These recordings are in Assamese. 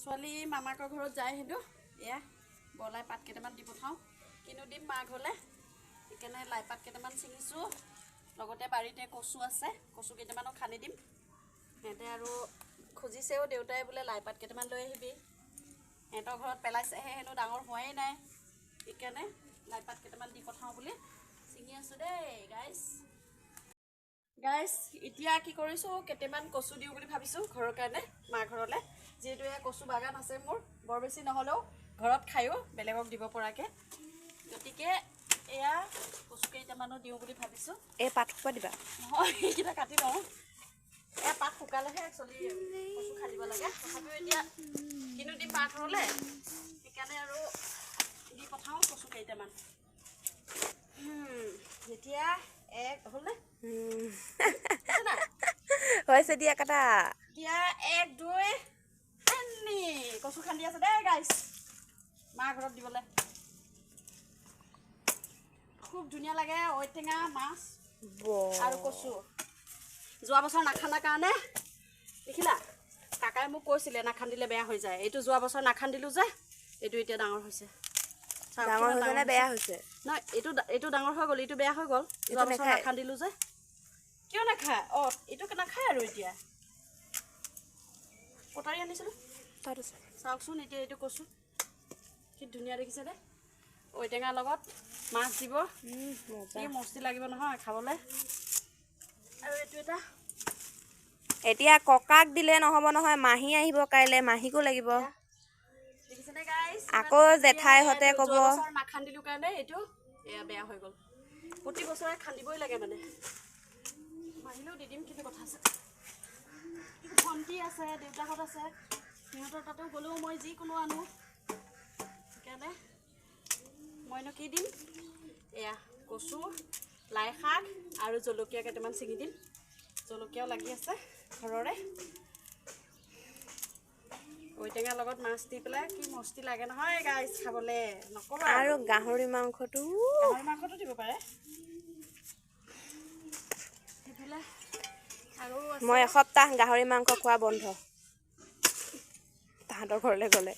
ছোৱালী মামাকৰ ঘৰত যায় হেনো। এয়া বলাই পাত কেইটামান দি পঠাওঁ, কিনো দিম মা ঘৰলৈ, সেইকাৰণে লাই পাত কেইটামান ছিঙিছোঁ। লগতে বাৰীতে কচু আছে, কচু কেইটামানো খান্দি দিম। সিহঁতে আৰু খুজিছেও, দেউতাই বোলে লাই পাত কেইটামান লৈ আহিবি, সিহঁতৰ ঘৰত পেলাইছেহে হেনো, ডাঙৰ হোৱাই নাই, সেইকাৰণে লাই পাত কেইটামান দি পঠাওঁ বুলি ছিঙি আছোঁ দেই গাইছ। গাইছ, এতিয়া কি কৰিছোঁ, কেইটামান কচু দিওঁ বুলি ভাবিছোঁ ঘৰৰ কাৰণে, মা ঘৰলৈ। যিহেতু এয়া কচু বাগান আছে মোৰ, বৰ বেছি নহ'লেও ঘৰত খায়ো বেলেগক দিব পৰাকৈ, গতিকে এয়া কচু কেইটামানো দিওঁ বুলি ভাবিছোঁ। এই পাত সোপা দিবা? নহয়, এইকেইটা কাটি লওঁ। এয়া পাত শুকালেহে একচুৱেলি কচু খান্দিব লাগে, তথাপিও এতিয়া কিনো দিম মা ঘৰলৈ, সেইকাৰণে আৰু দি পঠাওঁ কচু কেইটামান। এতিয়া এক হ'লনে? হৈছে দিয়া, কাটা। এতিয়া 1 2 3 কচু খান্দি আছে দেই গাইছ, মা ঘৰত দিবলৈ। খুব ধুনীয়া লাগে ঔটেঙা মাছ আৰু কচু। যোৱা বছৰ নাখান্দা কাৰণে দেখিলা, কাকাই মোক কৈছিলে নাখান্দিলে বেয়া হৈ যায়। এইটো যোৱা বছৰ নাখান্দিলোঁ যে, এইটো এতিয়া ডাঙৰ হৈছে। ডাঙৰ হৈছে নে বেয়া হৈছে? নহয়, এইটো ডাঙৰ হৈ গ'ল, এইটো বেয়া হৈ গ'ল। যোৱা বছৰ নাখান্দিলোঁ যে। কিয় নাখায়? অঁ, এইটো নাখায় আৰু এতিয়া কটাৰী আনিছিলোঁ। চাওকচোন এতিয়া এইটো কচু কি ধুনীয়া দেখিছে দে। ঔটেঙাৰ লগত মাছ দিব, কি মস্তি লাগিব নহয় খাবলৈ। আৰু এইটো এটা এতিয়া ককাক দিলে নহ'ব নহয়, মাহী আহিব কাইলৈ, মাহীকো লাগিব। আকৌ জেঠাইহঁতে ক'ব। নাখান্দিলোঁ কাৰণে এইটো এয়া বেয়া হৈ গ'ল। প্ৰতি বছৰে খান্দিবই লাগে মানে। মাহিলেও দি দিম, কিন্তু কথা আছে, ভণ্টি আছে, দেউতাহঁত আছে, সিহঁতৰ তাতেও গ'লেও মই যিকোনো আনো, সেইকাৰণে মইনো কি দিম। এয়া কচু, লাই শাক আৰু জলকীয়া কেইটামান ছিঙি দিম। জলকীয়াও লাগি আছে ঘৰৰে। ঔটেঙাৰ লগত মাছ দি পেলাই কি মস্তি লাগে নহয় গাইছ খাবলৈ, নক'বা। আৰু গাহৰি মাংসটো, গাহৰি মাংসটো দিব পাৰে। সেইফালে আৰু মই এসপ্তাহ গাহৰি মাংস খোৱা বন্ধ, তাহাঁতৰ ঘৰলৈ গ'লে।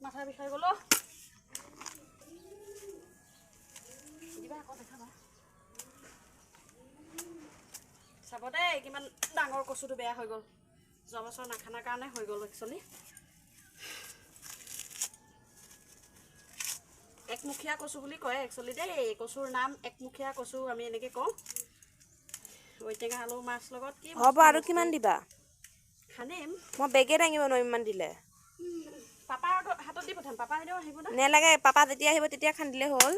মাথা বিষাই গ'ল। দিবা আকৌ দেখাবা। চাব দেই কিমান ডাঙৰ কচুটো বেয়া হৈ গ'ল, যোৱা বছৰ নাখানাৰ কাৰণে হৈ গ'ল একচুৱেলি। একমুখীয়া কচু বুলি কয় একচুৱেলি দেই, কচুৰ নাম একমুখীয়া কচু আমি এনেকৈ কওঁ। ঔটেঙা আলু মাছ লগত কি হ'ব। আৰু কিমান দিবা? খান্দিম, মই বেগে দাঙিব নোৱাৰিম ইমান দিলে। পাপাৰ হাতত দি পঠাম, পাপা এনেও আহিব না। নেলাগে, পাপা যেতিয়া আহিব তেতিয়া খান্দিলে হ'ল।